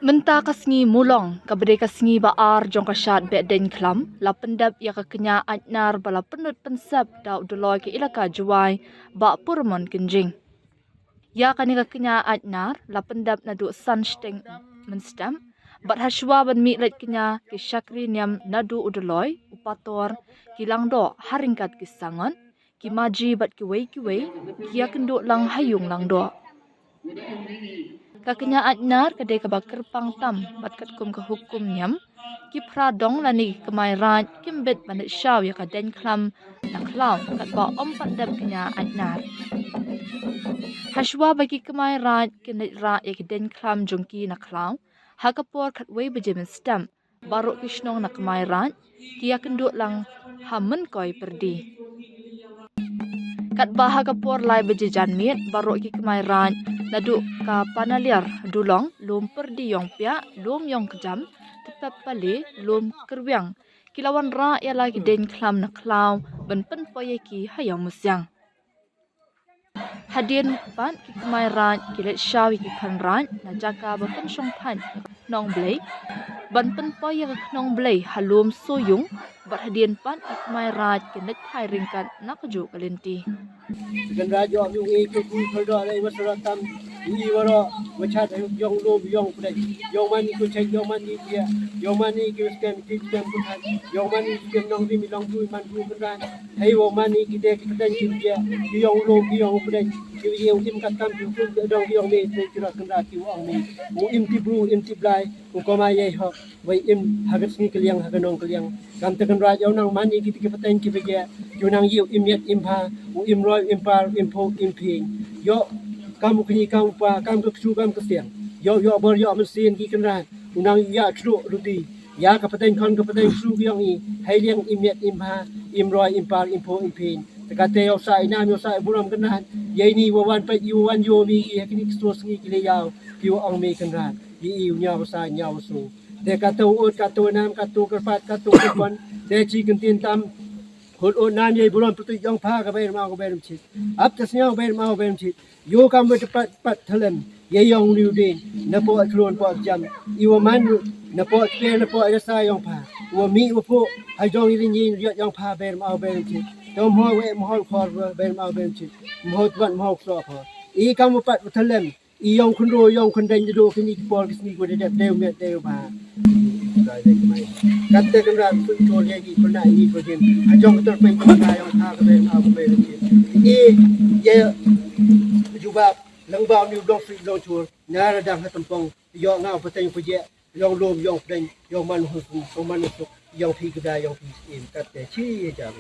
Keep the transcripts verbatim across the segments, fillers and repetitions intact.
Mynta ka sngi Mulong, kaba dei ka sngi ba ar jong ka shad Behdeiñkhlam, la pyndep ïa ka kñia Aitnar ba la pynlut pynsep da u Dolloi ka Elaka Jowai, Bah Purmon Kynjing. Ïa kane ka kñia Aitnar la pyndep naduh san shiteng mynstep, bad hashwa ban mih leit kñia ki shakri niam naduh u Dolloi, u Pator, ki Langdoh ha ryngkat ki Sangot, ki Maji bad kiwei kiwei, ki ïakynduh lang ha ïung Langdoh. Ka kñia Aitnar ka dei kaba kyrpang tam bad katkum ka hukum niam, ki phra dong lane ki kmai raid kim bit ban leit shaw ïa ka Deiñkhlam na khlaw katba ym pat dep kñia Aitnar. Hashwa ba ki kmai raid kin leit rah ïa ki Deiñkhlam jong ki na khlaw, ha ka por khatwei baje mynstep, baroh ki shnong na kmai raid ki ïakynduh lang ha Mynkoi Pyrdi. Katba ha ka por lai baje janmiet, baroh ki kmai raid naduh ka Panaliar Dulong, Lum Pyrdi Ïongpiah, Lum Ïongkjam, Tpep Pale, Lum Kyrwiang, ki la wanrah ïa la ki Deiñkhlam na khlaw ban pynpoi ïa ki ha Ïawmusiang. Hadien pat ki kmai raid ki leit shaw ïa ki khun raid na jaka ba pynshongthait ïa ka Nongblei ban pynpoi ïa ka Nongblei ha Lum Sohiong, bad hadien pat ki kmai raid ki leit phai ryngkat na kajuh ka lynti. Kynrad ïoh mi u e ki ku kyrdoh lei wa sara tam, i waroh wa chad ïong lum ïong pdeng, ïong mane ki chait ïong mane ki ïa, ïong mane ki skem ki skem ku khat, ïong mane ki skem nongrim i long ku i man ku Kynrad. Hei wa mane ki de ki pdeng ki ïa, ki ïong lum ki ïong pdeng, ki ïa u im kat tam ki u kum ki dong ki ïong me pdeng ki rot Kynrad ki u ong me. U im ti bru im ti blai, u koma ïa hok. Wei im ha ka sngi ka liang ha ka nong ka liang. Kam te Kynrad ïa u nang mane ki te ki pateng ki bege. Ki u nang ïa u im miat im bha, u im roi, u im par, u im pho, u im phieng. Ïoh kam u kñi kam u pa, kam ka ksu kam ka siang. Ïoh ïoh bor ïoh mynsiem ki Kynrad. U nang ïa chru ruti. Ïa ka pateng khon ka pateng ksu ki ïong i. Hei liang im miat im bha, im roi, im par, im pho, im phieng. Te kate ïoh sa i nam ïoh sa i burom Kynrad. Ïa ini wa wan peit i wa wan ïoh mi i ha kini ki sngi ki le ïaw. Ki wa ong mi Kynrad. I i u ñiaw sa ñiaw su. Te kato u ut, kato u nam, kato u kyrpad, kato u kyrpon. Te chi kyntien tam. Hut ut nam ïa i burom pyrtuit ïong pha ka bai rma ka bai rem chit. Ap te sñiaw bai rma ka bai rem chit. Ïoh kam bai te pat pat thalem. Ïa ïong ni u dien. Na po at klon po at jam. I wa man na po at pe na po at rasa ïong pha. Wa mi wa po. Ha jong i rin yin riot ïong pha bai rma ka bai rem chit. Te mhoi we mhoi khor bai rma ka bai rem chit. Mhoi twan mhoi kso pho. I kam bai pat thalem. I ïong khynro ïong khyndeng jadu kini ki por ki sngi ko dep deu met deu ba. Kat te Kynrad pun to le ki puna i ko jin. A jong ter pai ko na ïong tha ka ben a ko ben ki. I ye jubab lang ba ni dong sui dong chur. Na ra dang ha tempong. Ïong ngau pateng paje. Ïong lum ïong pdeng ïong man hu hu man hu. Ïong phi kda ïong phi im kat te chi ye jang.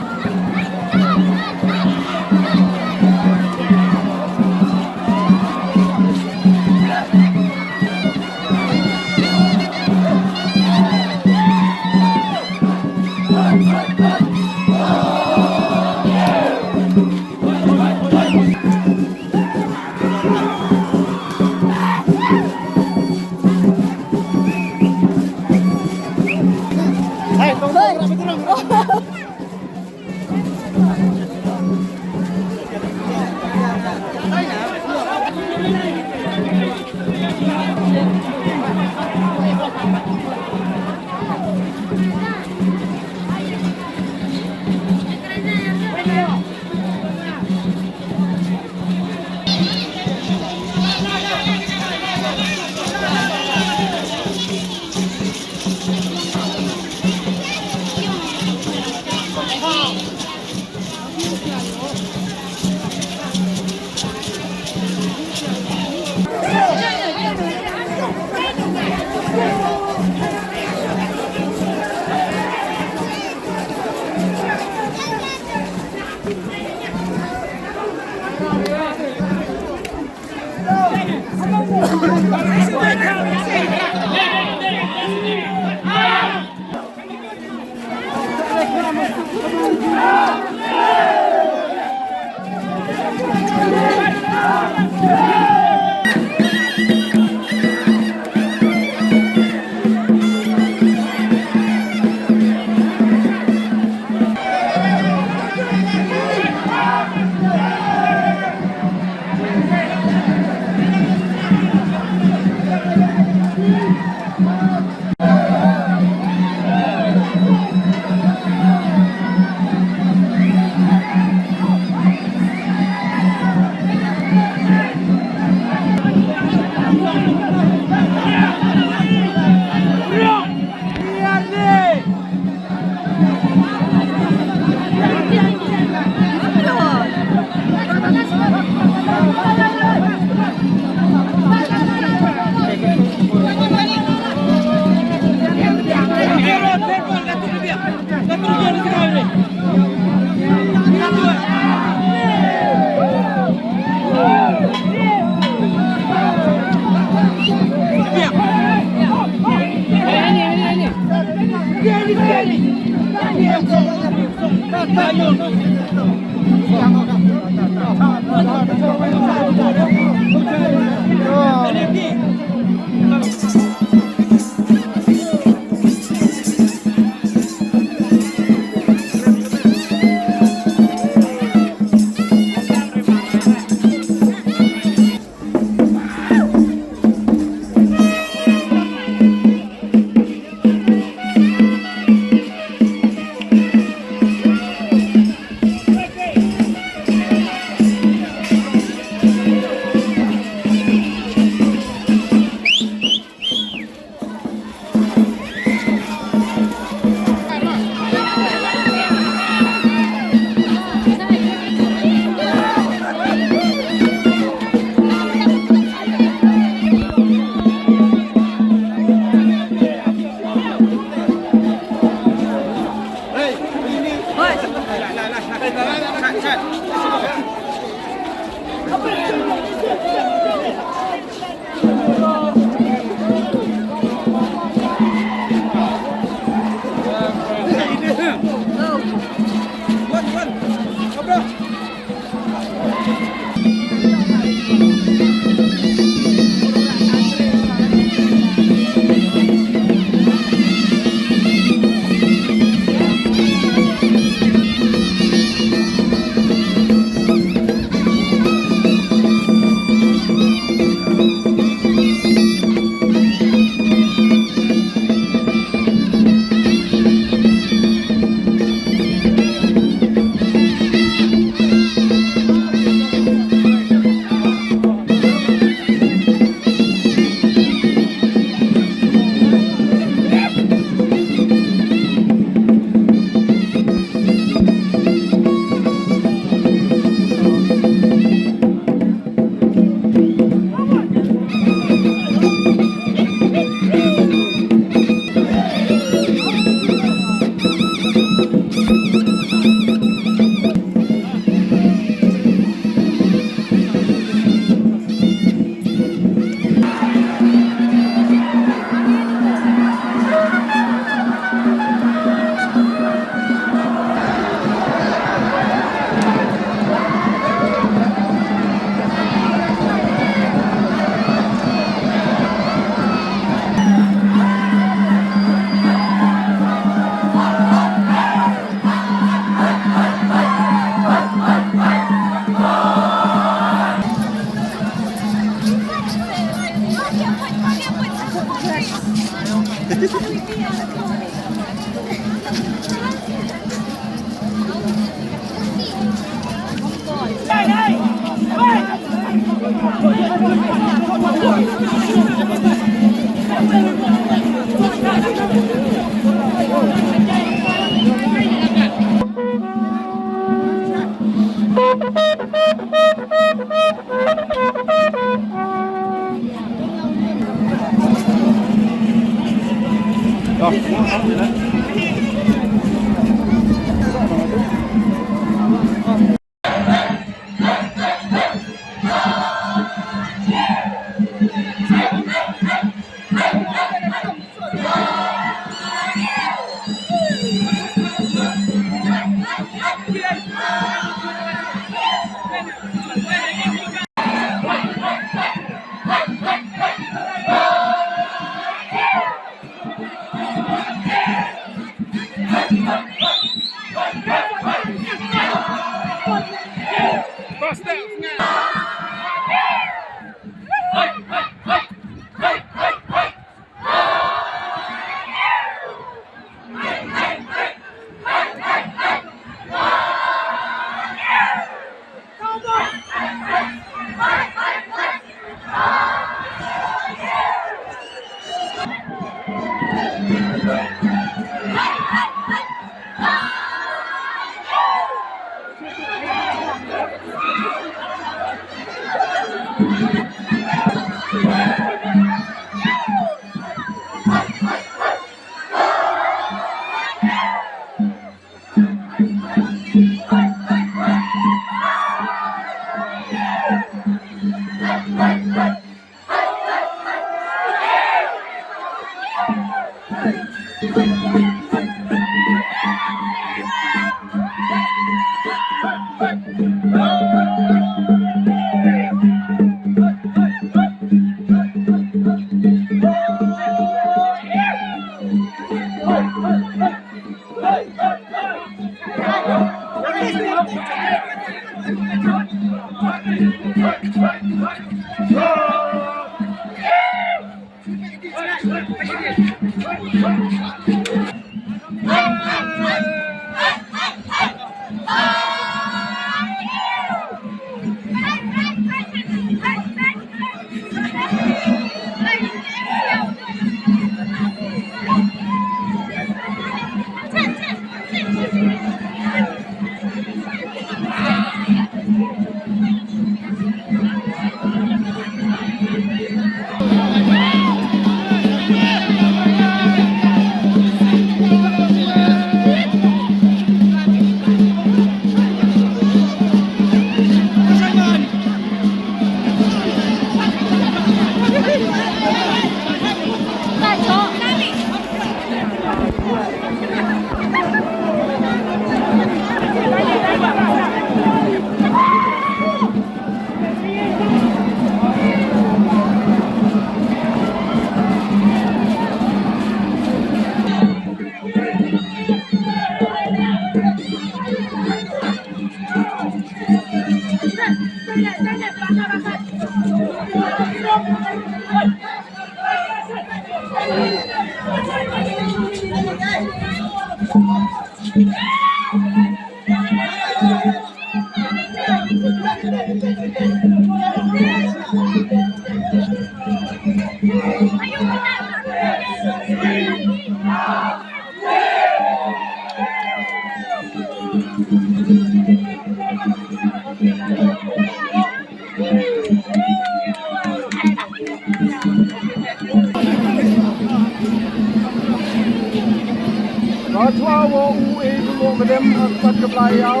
Ka chwa wa u e ka mo ka dem ha ka pat ka Blai Ïaw.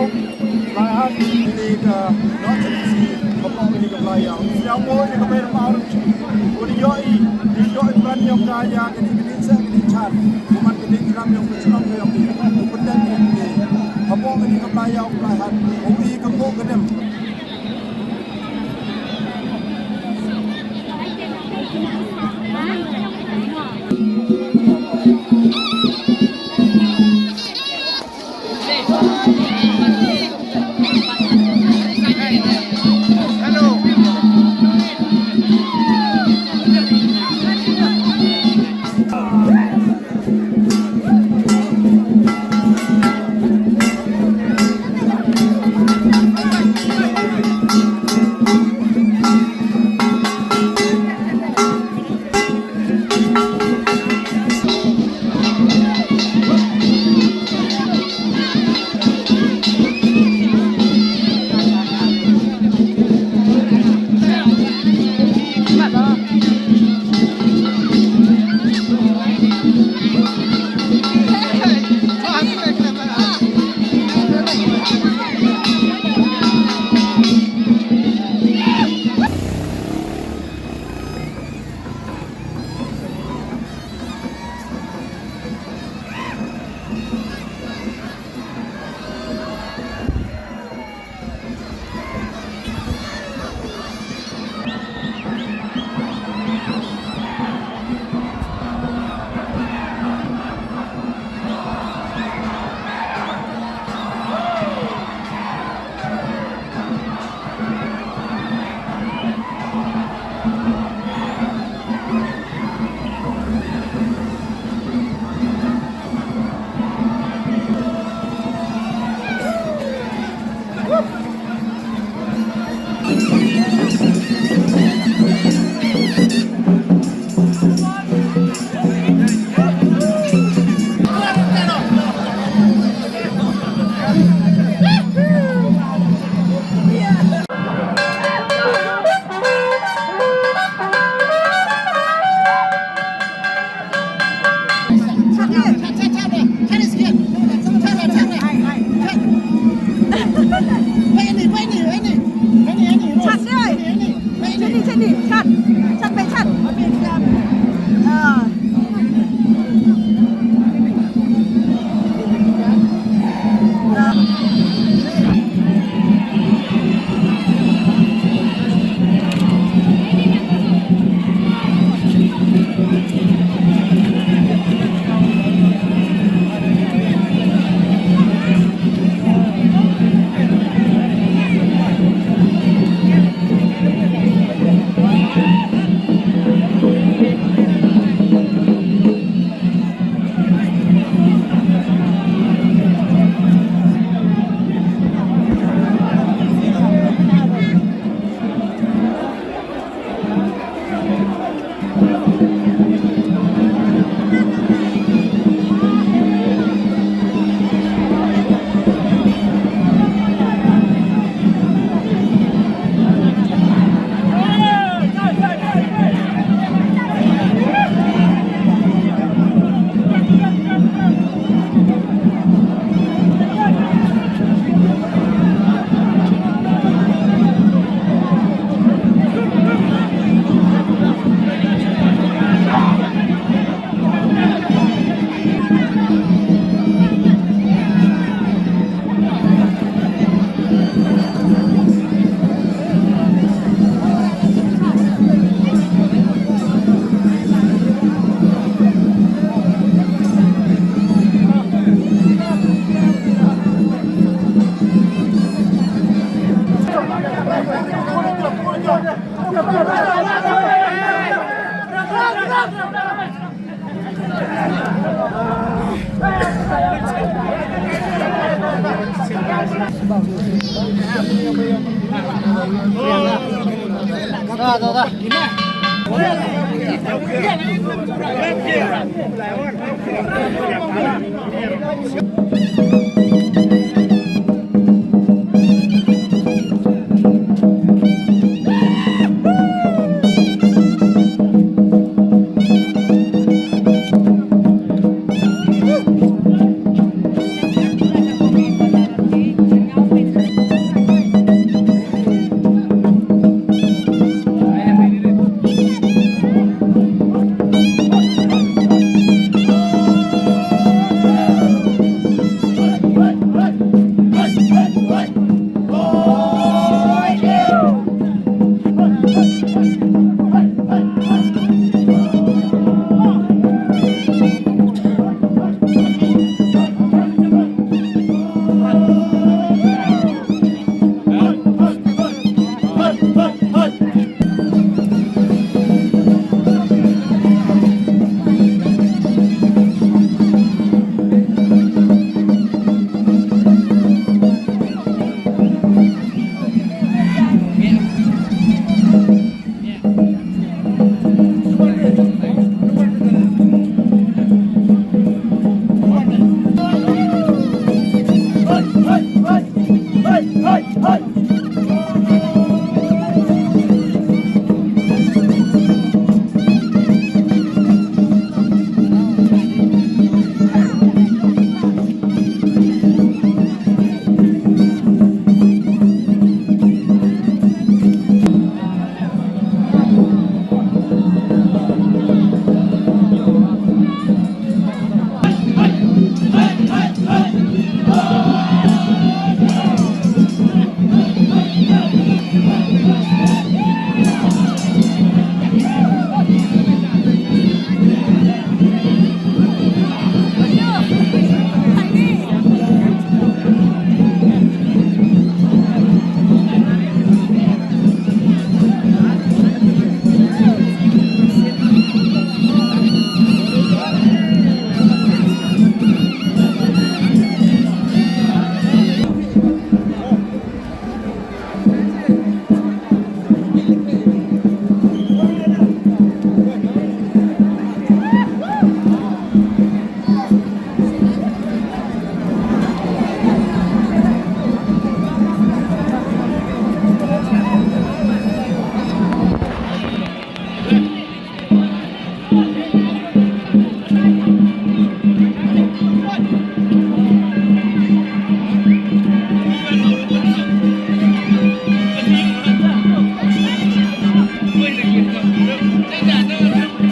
Blai Hat ni ka not easy ka pok ni ka Blai Ïaw. Siang mo ni ka ber ma ur. Ko ni yo i, ni yo i pran yong ka ya ka ni ka ni sa ka ni chan. Ko man ka ni kram yong ka chnong ka yong ni. Ko pyndan ni ni. Ka pok ni ka Blai Ïaw Blai Hat. U e ka mo ka dem.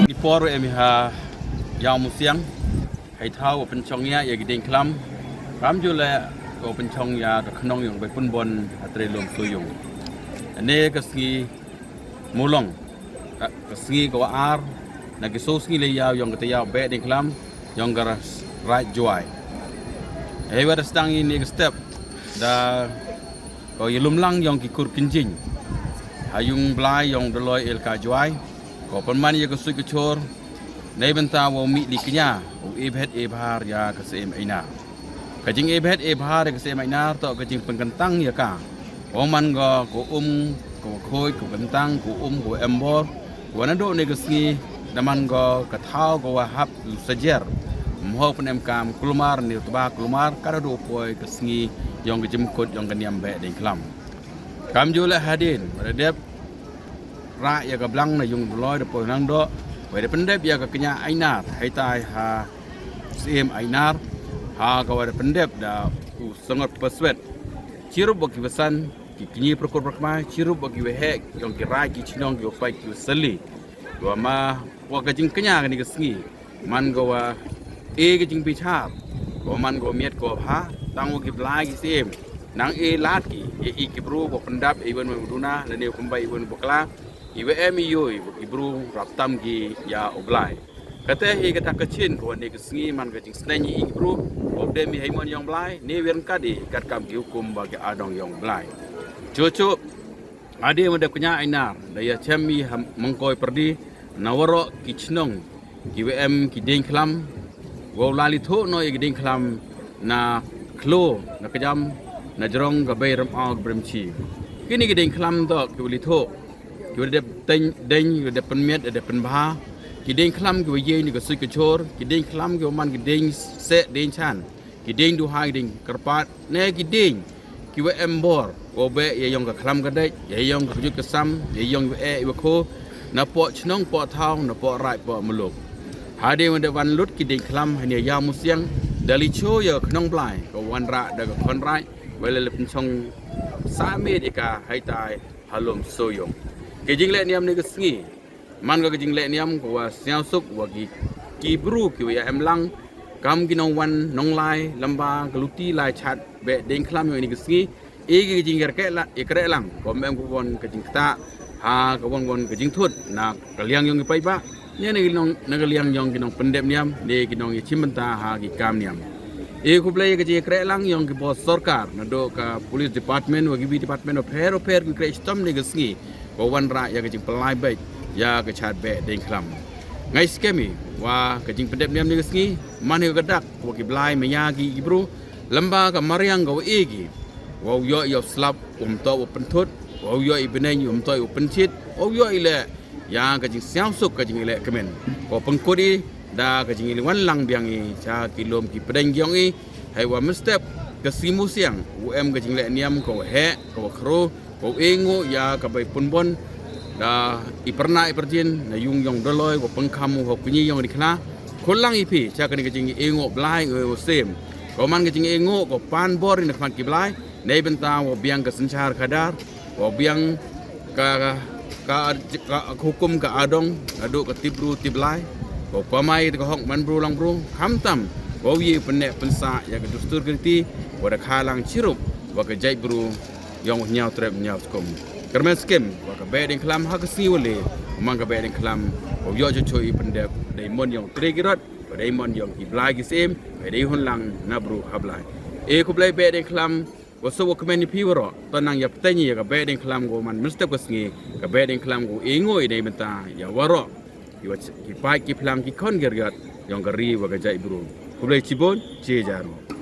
Ki por em ha Ïaw Musiang, hei thaw wa pynchong ïa ïa ki dieng khlam. Kam ju leh wa pynchong ïa ka khnong yong bai pynbon ha Trei Lum Suyung. Ane ka sngi Mulong, ka, ka sngi ka wa ar na ki so sngi le ïaw yong ka te ïaw beh dieng khlam yong ka ras-, raij Jwai. Hei wa da sdang ïa ni ka step da ko ïa lumlang yong ki kur kynjing ha yung blai yong Doloi Elka Jwai, ko pynman ïa ka suit ka chor nei bynta wa mih li kñia u e bhet e bhar ïa ka Syiem Ainar. Ka jing e bhet e bhar ïa ka Syiem Ainar to ka jing pynkyntang ïa ka. Ko man go ko um, ko khoi, ko kyntang, ko um, ko embor, ko na do ne ka sngi, da man go ka thaw ko wa hap u sajer. Mho pyn em kam kulmar ne tba kulmar ka da do poi ka sngi yong ka jingkut yong ka niam beh dieng khlam. Kam ju leh hadien wa da dep rah ïa ka blang na yung Doloi da poi nang do, wa da pyndep ïa ka kñia Ainar hei tai ha Syiem Ainar, ha ka wa da pyndep da u Sangot Paswet. Chirup wa ki wasan ki kñi pyrkut pyrkma, chirup wa ki waheh yong ki raij ki chnong ki wa pait ki wa sali. Wa ma wa ka jingkñia kani ka sngi man ko wa e ka jingbichar, ko man ko miet ko bha, tang wa ki blai ki Syiem nang e lad ki e i ki bru ko pyndap e wan wa duna lane kumba e wan bakla. I wa em i yoi wa ki bru rap tam ki ïa u blai. Kata hi kata ka chin ko ne ka sngi man ka jingsneng i ki bru. Ko de mi hei mon yong blai ne wen ka de kat kam ki hukum ba ki adong yong blai. Chuchu ade ma de kñia Ainar da ïa chem i ha Mongkoi Pyrdi na waro ki chnong ki wa em ki dieng khlam. Wa u la li thoh no ïa ki dieng khlam na khlo na kjam na jrong ka Bei Rymaw ka Brimchi. Kine ki dieng khlam to ki wa li thoh, ki wa dep teng deng, ki wa dep pynmiat, dep pynbha. Ki dieng khlam ki wa yei ni ka suit ka chor, ki dieng khlam ki wa man ki dieng seh dieng chan, ki dieng duha, ki dieng kyrpad, ne ki dieng ki wa em bor, wa beh ya yong ka khlam ka dej, ya yong ka kjut ka sam, ya yong wa eh wa kho, na poh chnong poh thaw, na poh raij poh muluk. Hadien wa da wan lut ki dieng khlam hane ya musiang, da li cho ya ka khnong Blai, ka wan rah da ka khon raij, wa la lep nchong sa miet ika hai tai halum soyong. Ki jingleh niam ni ka sngi, man ka jingleh niam ka wa sniaw suk wa ki, ki bru ki wa ya em lang, kam ki nong wan nong lai, lamba ka luti lai chat beh dieng khlam yong ini ka sngi. I ki jingker ke la, i kreh lang, ko mem ko won ka jingkta, ha ka won won ka jingthut, na ka liang yong ki paidbah, ne na ki nong, na ka liang yong ki nong pyndep niam, ne ki nong ya chim bynta ha ki kam niam. I khublei ka jingkreh lang yong ki bor sorkar, na do ka police department, wa ki bi department, wa pher, wa pher ki kreh stom ni ka sngi, ko wan rah ya ka jingpynlai bej, ya ka chat beh dieng khlam. Ngai skemi, wa ka jingpyndep niam ni ka sngi, man hi ka dak, wa ki Blai maya ki bru, lamba ka mariang ka wa e ki. Wa u yoh yoh slap, um to wa pynthut, wa u yoh i bneng, um to wa pynchit, wa u yoh i leh, ya ka jingsniaw suk ka jingleh kmen. Ko pynkut i, da ka jingli wan lang biang i, cha ki lum ki pdeng yong i, hai wa mynstep, ka sngi musiang, u em ka jingleh niam, ka wa heh, ka wa khro, ko e ngu ya ka bai pun bon, da i pyrna i pyrjin, na yung yong doloi, ko pengkam u hok ni yong di khla. Kulang i phi, cha ka ni ka jing e ngu Blai, ngu sem. Ko man ka jing e ngu, ko pan bor ni khmat ki Blai, nei bynta, wo biang ka senchar kadar, wo biang ka, ka, ka, ka hukum ka adong, na do ka tibru tiblai, ko pamai ka hok man bru lang bru, kham tam, wo ye pynne pynsa, ya ka dustur ka riti, wo da khalang chirup, wo ka jait bru, yong nyaw trep nyaw skum. Kermen skim, wa ka beh dieng khlam ha ka sngi wa le, mang ka beh dieng khlam, wa yoh cho cho i pyndep, dei mon yong tre ki rot, wa dei mon yong ki Blai ki sem, wa dei hun lang na bru ha Blai. E khublei beh dieng khlam, wa so wa kmen i phi wa ro, to nang ya pteng ya ka beh dieng khlam go man mynstep ka sngi, ka beh dieng khlam go e ngo i dei mynta, ya wa ro, i wa ch-, ki paid ki phlang ki khon ki riat, yong ka ri wa ka jait bru. Khublei chibun, chi jaru.